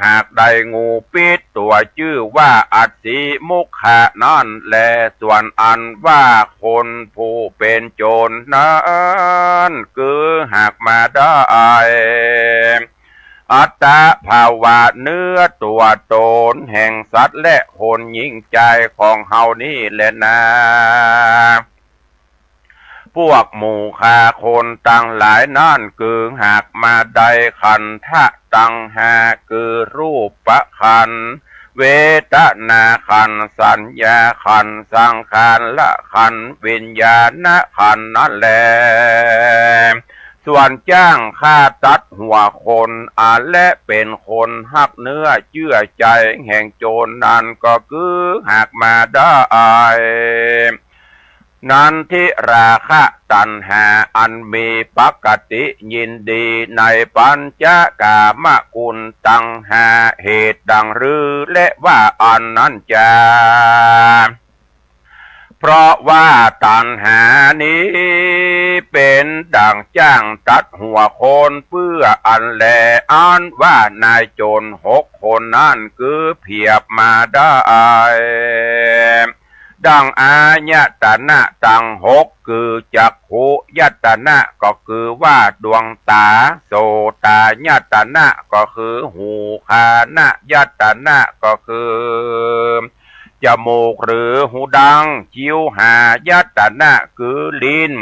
หากได้งูปิ๊ดตั๋วจื้อว่าอัสสิมุขขานั้นแล ส่วนอันว่าคนผู้เป๋นโจรนั้น คือหากมาได้ อัตตภาวะเนื้อตั๋วต๋นแห่งสัตว์และคนหญิงจายของเฮานี้แลนา พวกหมู่ข้าคนตังหลายนั้น คือหากมาได้ขันธะตังห้า คือรูปขันธ์ เวทนาขันธ์ สัญญาขันธ์ สังขารขันธ์ วิญญาณขันธ์นั้นแล ส่วนจ้างฆ่าตัดหัวคน อันและเป๋นคนฮักเนื้อเจื้อใจ๋แห่งโจรนั้น ก็คือหากมาได้ นันทิราคะตัณหาอันมีปกติยินดีในปัญจกามคุณตังห้า เหตุดังรือและว่าอันนั้นจา เพราะว่าตัณหานี้เป๋นดั่งจ้างตัดหัวคนเปื้ออันแล อันว่านายโจรหกคนนั้น คือเผียบมาได้ น ดังอายตนะตังหก คือจักขุยตนะก็คือว่าดวงต๋า โสตายตนะก็คือหู คานยตนะก็คือจ๋มูกหรือหูดัง จิวหายตนะคือลิ้น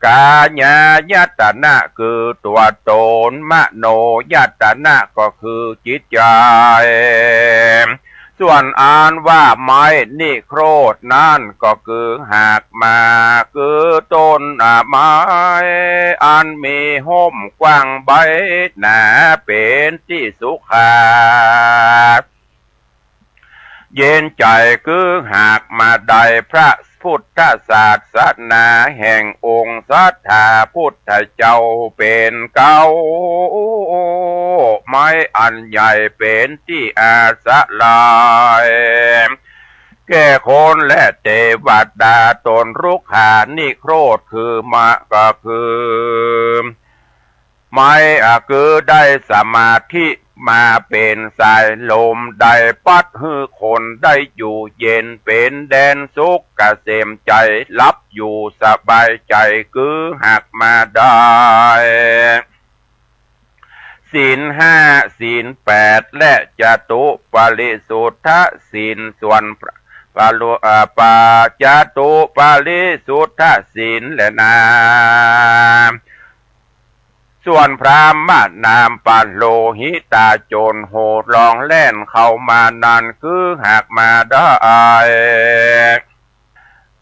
กายายตนะคือตั๋วต๋น มโนยตนะก็คือจิตใจ๋ ส่วนอันว่าไม้นิโครธนั้นก็คือหากมา คือต้นไม้อันมีฮ่มกว้างใบหนา เป๋นตี้สุขา เย็นใจ๋ คือหากมาได้พระพุทธศาสนาแห่งองค์สัตถาพุทธเจ้าเป๋นเก๊า ไม้อันใหญ่เป๋นตี้อาศรัย แก่คนและเตวดา ต้นรุกขานิโครธคือมะ ก็คือ ไม้ อ่ะ คือได้สมาธิมาเป๋นสายลม ได้ปัดหื้อคนได้อยู่เย็น เป๋นแดนสุขเกษมใจ๋ หลับอยู่สบายใจ๋ คือหากมาได้ ศีลห้า ศีลแปด และจตุปริสุทธศีล ส่วนพระ ปะลุ อ่า ปา จตุปริสุทธศีลแลนา ส่วนพราหมณามปโลหิตา โจรโหดร้องแล่นเข้ามานั้น คือหากมาได้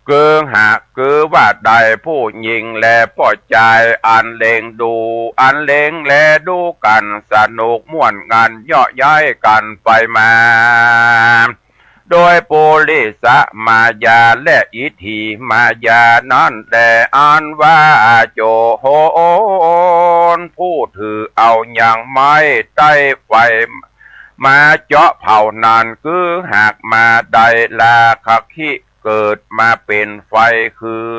คือหาก คือว่าได้ผู้ญิงและป้อจาย อันเล็งดู อันเล็งแลดูกั๋นสนุกม่วนงัน เยาะเย้ยกั๋นไปมา โดยปุริสมายาและอิทธิมายานั้นแล อันว่าโจรผู้ถือเอายังไม้ใต้ไฟ มาเจาะเผานั้น คือหากมาได้ราคะคิเกิดมาเป๋นไฟ คือ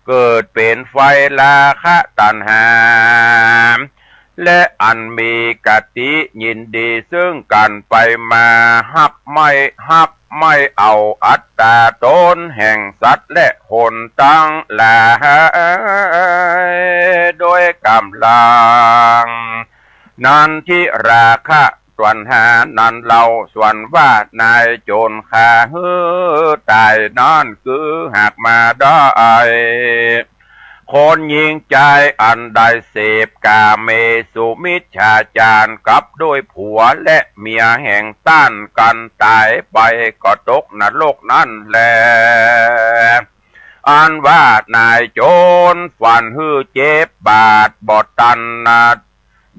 เกิดเป๋นไฟราคะตัณหา และอันมีกติยินดีซึ่งกั๋นไปมา ฮักไม่ ฮักไม่เอาอัตตาต๋นแห่งสัตว์และคนตังหลาย โดยก๋ำลัง นันทิราคะตัณหานั้นเล่า ส่วนว่านายโจรฆ่าหื้อต๋ายนั้น คือหากมาได้ คนญิงจายอันได้เสพกาเมสุมิจฉาจารกับด้วยผัวและเมียแห่งต้านกั๋นต๋ายไป ก็ตกนรกนั้นแล อันว่านายโจรฟันหื้อเจ็บบาดบ่ตันนะ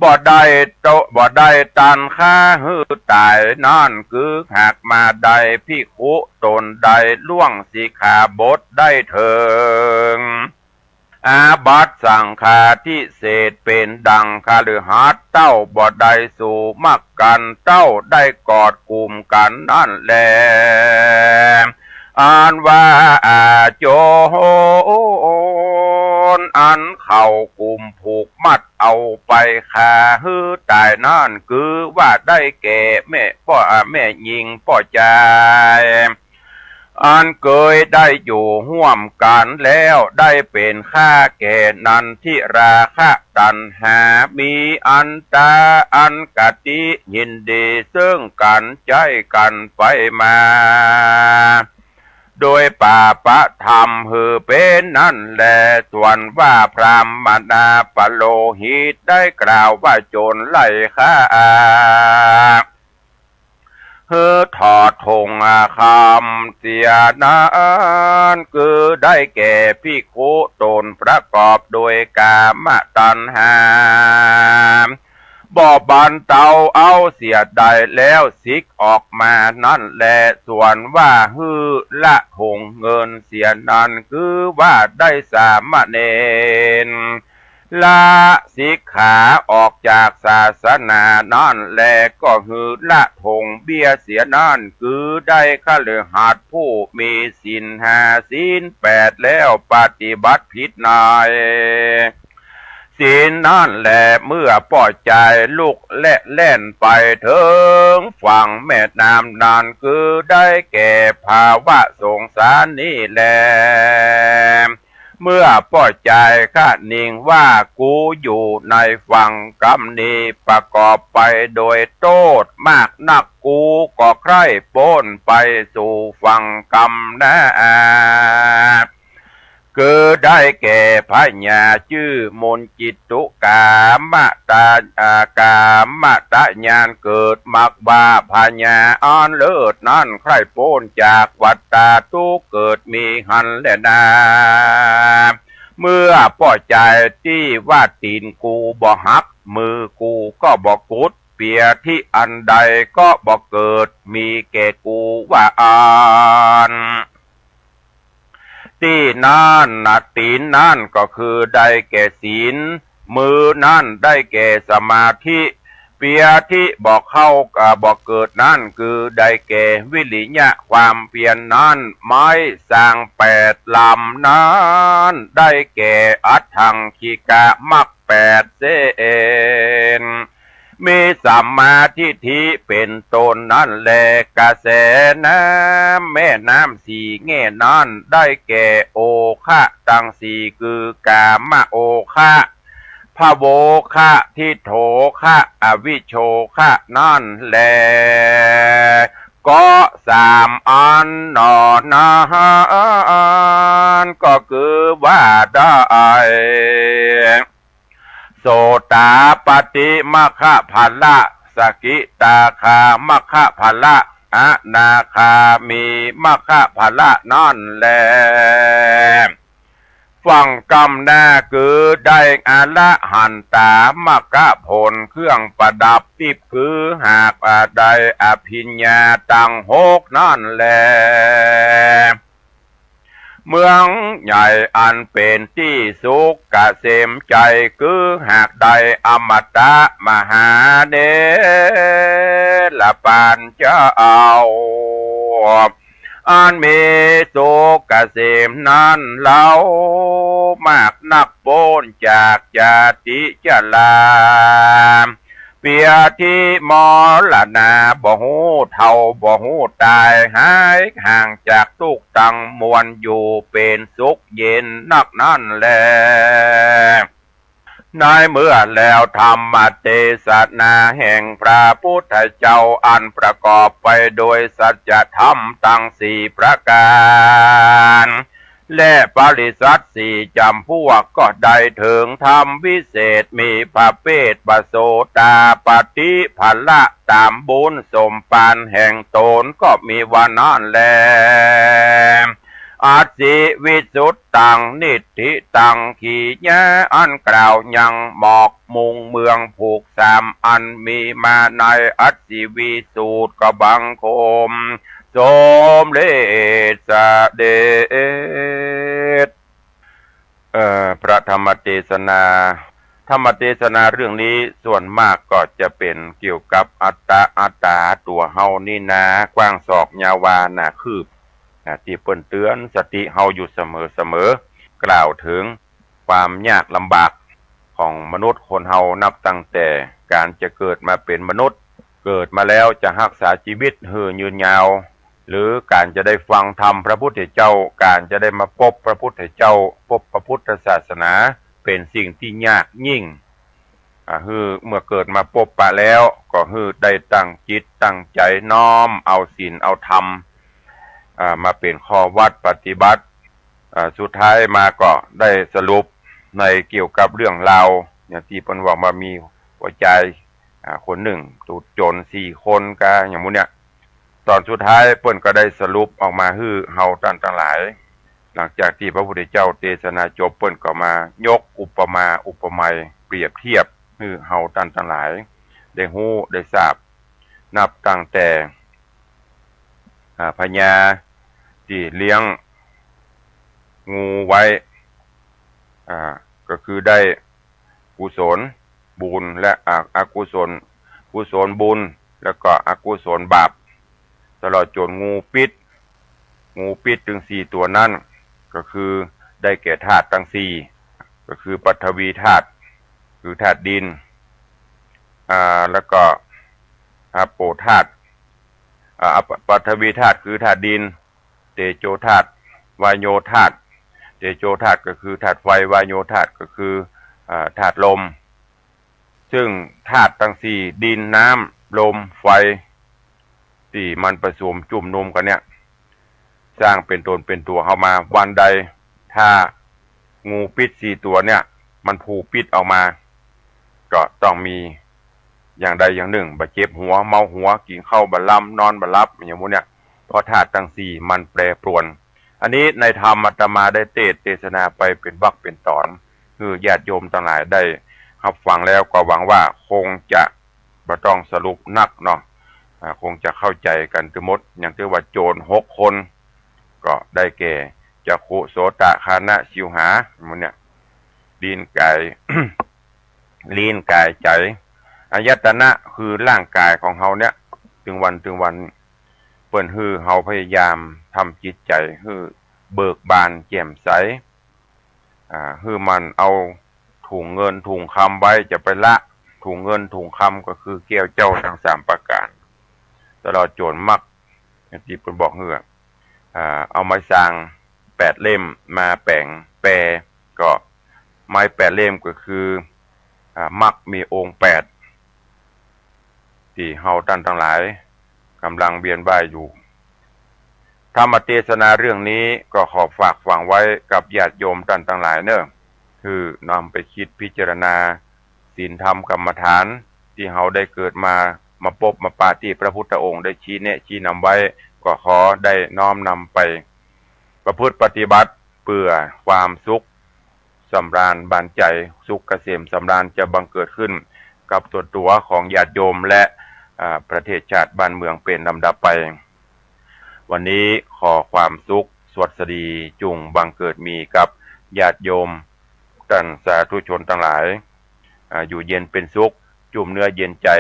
บ่ได้โต บ่ได้ตันฆ่าหื้อต๋ายนั้น คือหากมาได้ภิกขุต๋นได้ล่วงสิกขาบทได้เถิง อาบัติสังฆาทิเศษ เป๋นดังคฤหัสถ์เต้าบ่ได้สู่มักกั๋น เต้าได้กอดกุมกั๋นนั้นแล อันว่าอาโจรอันเขากุมผูกมัดเอาไปฆ่าหื้อต๋ายนั้น คือว่าได้แก่แม่ป้อ อ่า แม่ญิงป้อจาย อันเกยได้อยู่ฮ่วมกั๋นแล้ว ได้เป๋นข้าแก่นันทิราคะตัณหา มีอันต๋า อันกติยินดีซึ่งกั๋นใจ๊กั๋นไปมา โดยปาปะธรรมหื้อเป๋นนั้นแล ส่วนว่าพราหมณาปโลหิตได้กล่าวว่าโจรไล่ฆ่า หื้อถอดถงคำเสียนั้น คือได้แก่ภิกขุต๋นประกอบโดยกามตัณหา บ่บรรเตาเอาเสียได้แล้ว สิกออกมานั้นแล ส่วนว่าหื้อละถงเงินเสียนั้น คือว่าได้สามเณร ละสิกขาออกจากศาสนานั้นแล ก็หื้อละถงเบี้ยเสียนั้น คือได้คฤหัสถ์ผู้มีศีลห้าศีลแปดแล้วปฏิบัติผิดใน ตี๋นนั้นแล เมื่อป้อจายลุกและแล่นไปเถิงฝั่งแม่น้ำนั้น คือได้แก่ภาวะสงสารนี้แล เมื่อป้อจายคะนิงว่า กูอยู่ในฝั่งกำนี้ ประกอบไปโดยโต้ษมากนัก กูก็ใคร่ป๊นไปสู่ฝั่งกำนา คือได้แก่พญาจื้อมนต์จิตตุกามตะ อ่า กามตญาณ เกิดมักว่าพญาอันเลิศนั้น ใคร่ป๊นจากวัฏฏะทุกข์เกิดมีหั้นแลนา เมื่อป้อจายตี้ว่า ตี๋นกูบ่หัก มือกูก็บ่กุด เปียธิอันใดก็บ่เกิด มีแก่กูว่าอั้น ตี๋นนั้นนะ ตี๋นนั้นก็คือได้แก่ศีล มือนั้นได้แก่สมาธิ เปียธิบ่เข้า อ่า บ่เกิดนั้น คือได้แก่วิริยะความเพียรนั้น ไม้สร้างแปดลำนั้น ได้แก่อัฏฐังคิกะมรรคแปดเส้น มีสัมมาทิฏฐิเป๋นต้นนั้นแล กระแสน้ำ แม่น้ำสี่แง่นั้น ได้แก่โอคะตังสี่ คือกามโอคะ ภโวคะ ทิฏโฐคะ อวิชโชคะนั้นแล ก็สามอันหนอ นั้นก็คือว่าได้ โสตาปัตติมัคคะผละ สกิตาคามัคคะผละ อนาคามีมัคคะผละนั้นแล ฝั่งกำนา คือได้อรหันตามัคคะผล เครื่องประดับทิพย์ คือหากว่าได้อภิญญาตังหกนั้นแล เมืองใหญ่อันเป๋นตี้สุขเกษมใจ๋ คือหากได้อมตะมหาเนรปานเจ้า อันมีสุขเกษมนั้นเล่า มากนักป๊นจากจาติชรา เปียธิมรณา บ่ฮู้เฒ่าบ่ฮู้ต๋าย หายห่างจากทุกข์ตังมวล อยู่เป๋นสุขเย็นนักนั้นแล ในเมื่อแล้วธรรมเตสนาแห่งพระพุทธเจ้า อันประกอบไปโดยสัจธรรมตังสี่ประก๋าน และปริษัทสี่จ๋ำพวก ก็ได้เถิงธรรมวิเศษ มีประเภทว่าโสตาปัตติผละ ต๋ามบุญสมปานแห่งต๋น ก็มีว่านั้นแล อัสสิวิสุทธัง นิฏฐิตัง กิริยาอันกล่าวยังหมอกมุ่งเมืองผูกสามอันมีมาในอัสสิวิสูตร ก็บังคมสมเร็จเสด็จ เอ่อ พระธรรมเตสนา ธรรมเตสนาเรื่องนี้ส่วนมากก็จะเป๋นเกี่ยวกับอัตตา อัตตาตั๋วเฮานี่นา กว้างศอกยาววาหนาคืบ อ่า ตี้เปิ้นเตือนสติเฮาอยู่เสมอๆ กล่าวเถิงความยากลำบากของมนุษย์คนเฮา นับตั้งแต่ก๋านจะเกิดมาเป๋นมนุษย์ เกิดมาแล้วจะฮักษาจีวิตหื้อยืนยาว หรือก๋านจะได้ฟังธรรมพระพุทธเจ้า ก๋านจะได้มาปบพระพุทธเจ้า ปบพระพุทธศาสนา เป๋นสิ่งตี้ยากยิ่ง อ่า หื้อเมื่อเกิดมาปบปะแล้ว ก็หื้อได้ตั้งจิตตั้งใจ๋น้อมเอาศีลเอาธรรม อ่า มาเป๋นข้อวัดปฏิบัติ อ่า สุดท้ายมาก็ได้สรุปในเกี่ยวกับเรื่องราว อย่างตี้เปิ้นว่ามามีหัวใจ อ่า คนนึ่ง ตุ๊ดโจ๋นสี่คนกา อย่างหมู่เนี้ย ต๋อนสุดท้ายเปิ้นก็ได้สรุปออกมาหื้อเฮาต้านตังหลาย หลังจากตี้พระพุทธเจ้าเตสนาจบ เปิ้นก็มายกอุปมาอุปไมยเปรียบเทียบหื้อเฮาต้านตังหลายได้ฮู้ได้ทราบ นับตั้งแต่ อ่า พญาตี้เลี้ยงงูไว้ อ่า ก็คือได้กุศลบุญและอ- อกุศล กุศลบุญ แล้วก็อกุศลบาป ตลอดจ๋นงูพิษ งูพิษตึงสี่ตั๋วนั้น ก็คือได้แก่ธาตุตังสี่ ก็คือปฐวีธาตุ คือธาตุดิน อ่า แล้วก็ อาโปธาตุ อ่า ป- ปฐวีธาตุคือธาตุดิน เตโชธาตุ วาโยธาตุ เตโชธาตุก็คือธาตุไฟ วาโยธาตุก็คือ อ่า ธาตุลม ซึ่งธาตุตังสี่ ดิน น้ำ ลม ไฟ ตี้มันผสมจุ่มนุมกั๋นเนี่ย สร้างเป๋นต๋นเป๋นตั๋วเฮามา วันใดถ้างูปิ๊ษสี่ตั๋วเนี่ย มันผูกปิ๊ษออกมา ก็ต้องมีอย่างใดอย่างนึ่ง บ่าเจ็บหัว เมาหัว กิ๋นข้าวบ่าลำ นอนบ่าหลับ อย่างหมู่เนี่ย เพราะธาตุตังสี่มันแปรปรวน อันนี้ในธรรมอาตมาได้เตสน์เตสนาไปเป๋นวรรคเป๋นต๋อน หื้อญาติโยมตังหลายได้ฮับฟังแล้ว ก็หวังว่าคงจะบ่ต้องสรุปนักเนาะ อ่า คงจะเข้าใจ๋กั๋นตึงหมด อย่างตี้ว่าโจรหกคน ก็ได้แก่ จักขุ โสตะ ฆานะ ชิวหา หมู่เนี่ย ลิ้น ก๋าย ลิ้น ก๋าย ใจ๋ อายตนะคือร่างก๋ายของเฮาเนี่ย ตึงวันตึงวัน เปิ้นหื้อเฮาพยายามทำจิตใจ๋หื้อเบิกบานแจ่มใส อ่า หื้อมันเอาถุงเงินถุงคำไว้ จะไปละถุงเงินถุงคำ ก็คือแก้วเจ้าตังสามประก๋าน ตลอดจ๋นมัก อย่างตี้เปิ้นบอกหื้อ อ่า เอาไม้ซางแปดเล่มมาแป๋งแปล ก็ไม้แปดเล่มก็คือ อ่า มักมีองค์แปด ตี้เฮาต้านตังหลายก่ำลังเวียนว่ายอยู่ ธรรมเตสนาเรื่องนี้ก็ขอฝากฝังไว้กับญาติโยมต้านตังหลายเน่อ หื้อนำไปกึ๊ดพิจารณา ศีลธรรมกรรมฐานตี้เฮาได้เกิดมา มาปบมาปะตี้พระพุทธองค์ได้ชี้แนะชี้นำไว้ ก็ขอได้น้อมนำไปประพฤติปฏิบัติ เปื้อความสุขสำราญบานใจ๋ สุขเกษมสำราญจะบังเกิดขึ้นกับตั๋วตั๋วของญาติโยมและ อ่า ประเทศชาติบ้านเมืองเป๋นลำดับไป วันนี้ขอความสุขสวัสดีจุ่งบังเกิดมีกับญาติโยมต้านสาธุชนตังหลาย อ่า อยู่เย็นเป๋นสุข จุ่มเนื้อเย็นใจ๋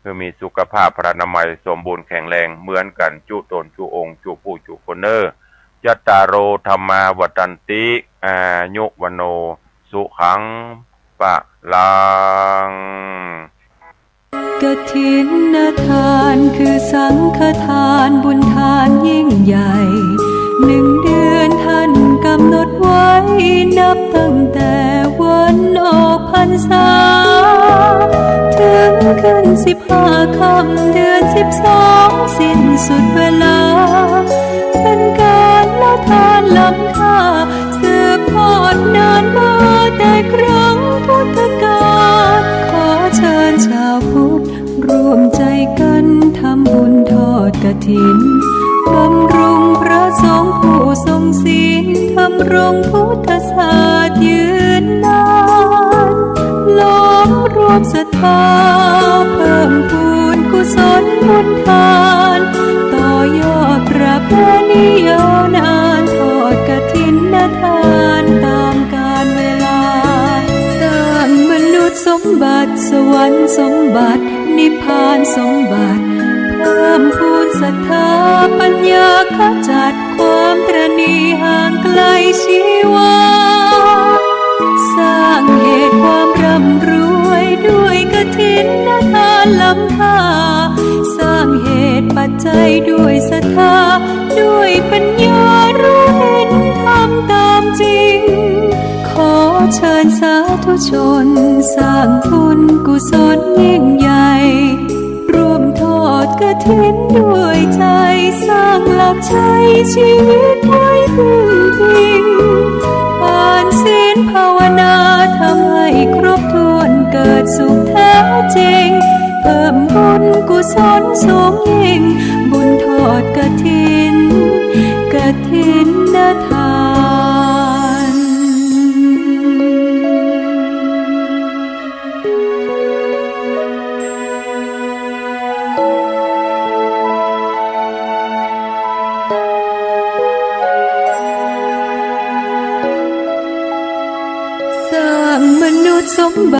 หื้อมีสุขภาพพลานามัยสมบูรณ์แข็งแรงเหมือนกั๋นจุ๊ต๋นจุ๊องค์จุ๊ผู้จุ๊คนเน่อ จัตตาโร ธัมมา วัฑฒันติ อายุ วัณโณ สุขัง พลัง กฐินทานคือสังฆทานบุญทานยิ่งใหญ่ หนึ่งเดือนท่านกำหนดไว้นับตั้งแต่วันออกพรรษา เถิงขึ้นสิบห้าค่ำเดือนสิบสองสิ้นสุดเวลา เป๋นกาลทานล้ำค่า สืบทอดนานมาแต่ครั้งพุทธกาล ขอเชิญชาวพุทธร่วมใจ๋กั๋นทำบุญทอดกฐิน บำรุงพระสงฆ์ผู้ทรงศีล ดำรงพุทธศาสน์ยืนนาน ล้อมรวมศรัทธา เพิ่มพูนกุศลบุญทาน ต่อยอดประเพณียาวนาน ทอดกฐินทานตามกาลเวลา สร้างมนุษย์สมบัติ สวรรค์สมบัติ นิพพานสมบัติ เพิ่มพูนศรัทธาปัญญา ขจัดความตระหนี่ห่างไกลชีวา สร้างเหตุความร่ำรวยด้วยกฐินทานล้ำค่า สร้างเหตุปัจจัยด้วยศรัทธา ด้วยปัญญารู้เห็นธรรมตามจริง ขอเชิญสาธุชนสร้างบุญกุศลยิ่งใหญ่ ร่วมทอดกฐินด้วยใจ๋ สร้างหลักชัยชีวิตไว้พึ่งพิง ทานศีลภาวนาทำให้ครบถ้วนเกิดสุขแท้จริง เพิ่มบุญกุศลสูงยิ่ง บุญทอดกฐิน กฐินทาน สร้างมนุษย์สมบัติ